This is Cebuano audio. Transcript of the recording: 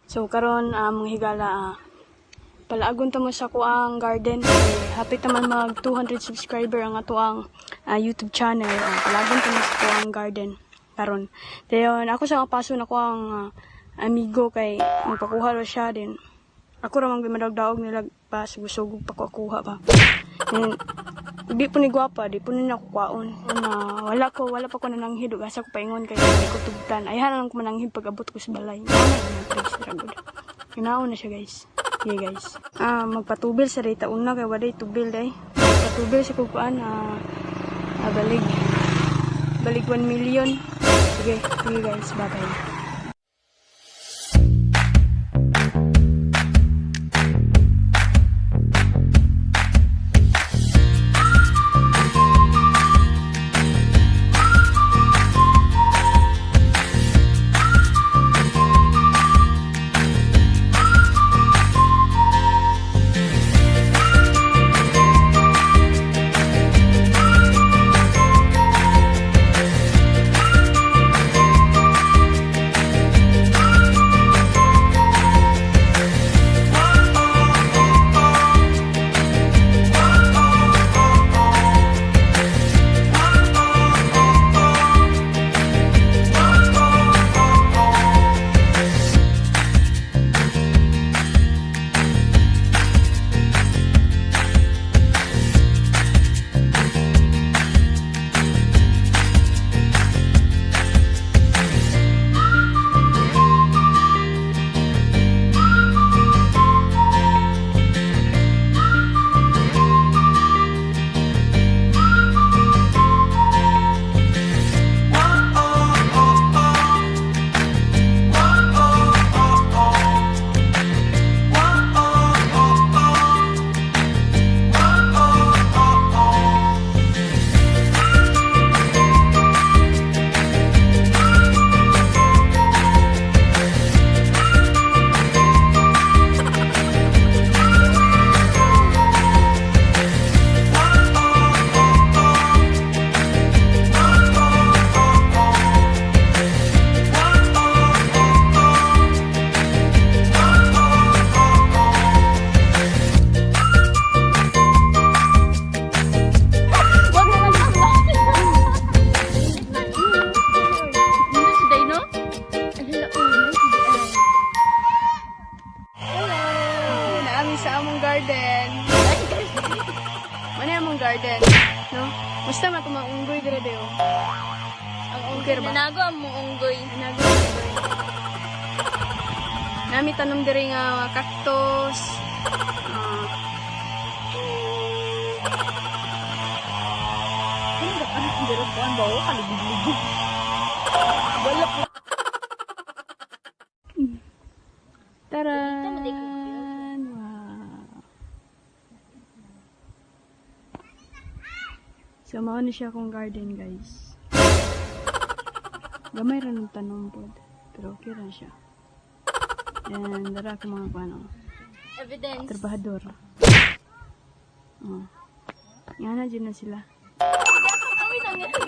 So karon, mga higala, palaagon ta mo sa akoang garden kay hapit naman mag 200 subscriber ang atoang YouTube channel. Palaagon ta mo sa akoang garden karon. Dayon ako sa paso na ko ang amigo kay magpakuha ra siya din. Ako ra man gimadagdaog nila pa sugusugog pa ko kuha pa. Then, di po ni gwapa, di po ni nako kwaon. Na wala ko, wala pa ko nananghid ug asa ko paingon kay di ko tugtan. Ay lang ko mananghid pag abot ko sa balay. Ginaon na siya, guys. Okay, guys. Magpatubil sa rita una kay waday tubil day. Magpatubil sa kukuan, balig. Balig 1 million. Sige, sige guys, bye-bye. Wag na lang. Si Dino? Ay, hala, oh, nice si Dino. Hello! Naami sa among garden. Ano yung among garden? No? Basta man itong mga unggoy dire dayo. Ang Okay unggoy. ra ba? Nanago ang mong unggoy. Nanago ang unggoy. Nami tanom dire nga mga cactus. Ano ba? Ano ba? Ano ba? Kaligid-ligid. Wala po. Taran! Wow! So, mao na siya akong garden, guys. Gamay ra ng tanom pod. Pero okay ra siya. And dara ako mga kuano, Evidence. trabahador. Oh. Nga na dyan na sila. Awit ang ngiti.